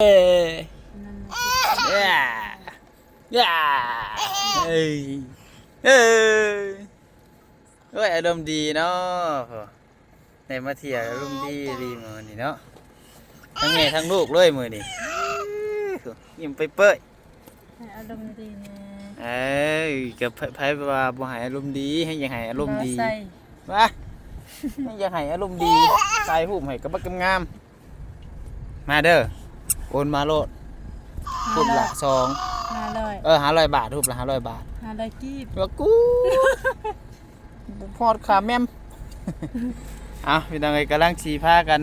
ເອີ ຢ່າ ຢ່າ ເອີຍ ເອີຍ ໂອ້ຍ ອາລົມດີເນາະ ໄດ້ມາທ່ຽວ ອາລົມດີອີ່ຫຼີມື້ນີ້ເນາະ ທັງແມ່ທັງລູກເລີຍມື້ນີ້ ຍິ້ມເປີຍໆ ໃຫ້ອາລົມດີແດ່ ເອີຍ ກໍໃຜ ໃຜວ່າບໍ່ໃຫ້ອາລົມດີ ໃຫ້ ຢາກໃຫ້ອາລົມດີ ບໍ່ໃສ່ ວະ ໃຫ້ ຢາກໃຫ້ອາລົມດີ ຖ່າຍຮູບໃຫ້ກະບັກງາມໆ ມາເດີ ໂອນມາໂລດ ຮູບລະສອງ ຫ້າຮ້ອຍ ເອີ ຫ້າຮ້ອຍບາດ ຮູບລະຫ້າຮ້ອຍບາດ ຫ້າຮ້ອຍກີບ ລະກູ ບໍ່ພໍຄ່າແໝມ ເອົາ ພີ່ນ້ອງເອີຍ ກຳລັງຊິພາກັນ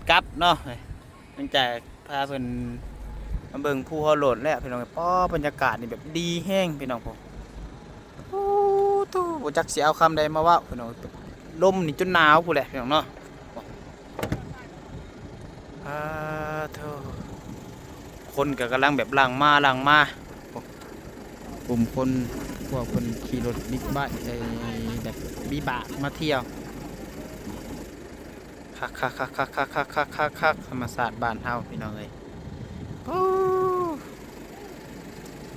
ກັບເນາະ ຫຼັງຈາກພາເພິ່ນມາເບິ່ງພູຮອດໂລດແລ້ວ ພີ່ນ້ອງເອີຍ ປ້ອ ບັນຍາກາດນີ້ແບບດີແຮງ ພີ່ນ້ອງ ໂອ້ໂທ້ ບໍ່ຈັກຊິເອົາຄຳໃດມາເວົ້າ ພີ່ນ້ອງ ລົມນີ້ຈົນໜາວພຸ້ນແຫຼະ ພີ່ນ້ອງເນາະ ອາໂທ້ ຄົນກໍກຳລັງແບບຫຼັ່ງມາ ຫຼັ່ງມາ ໂອ້ ກຸ່ມຄົນ ພວກເພິ່ນຂີ່ລົດບິກໄບ ເອີ ແບບວິບາກມາທ່ຽວ ຄັກໆໆໆໆ ທຳມະຊາດບ້ານເຮົາ ພີ່ນ້ອງເອີຍ ໂອ້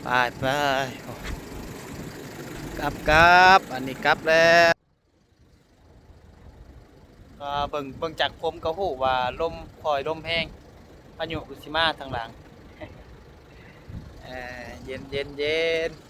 ໄປໆ ໂອ້ ກັບໆ ອັນນີ້ກັບແລ້ວ ກໍເບິ່ງ ເບິ່ງຈາກຜົມກໍຮູ້ວ່າລົມຄ່ອຍລົມແຮງ ພາຍຸກໍຊິມາທາງຫຼັງ ເອີ ເຢັນໆໆ.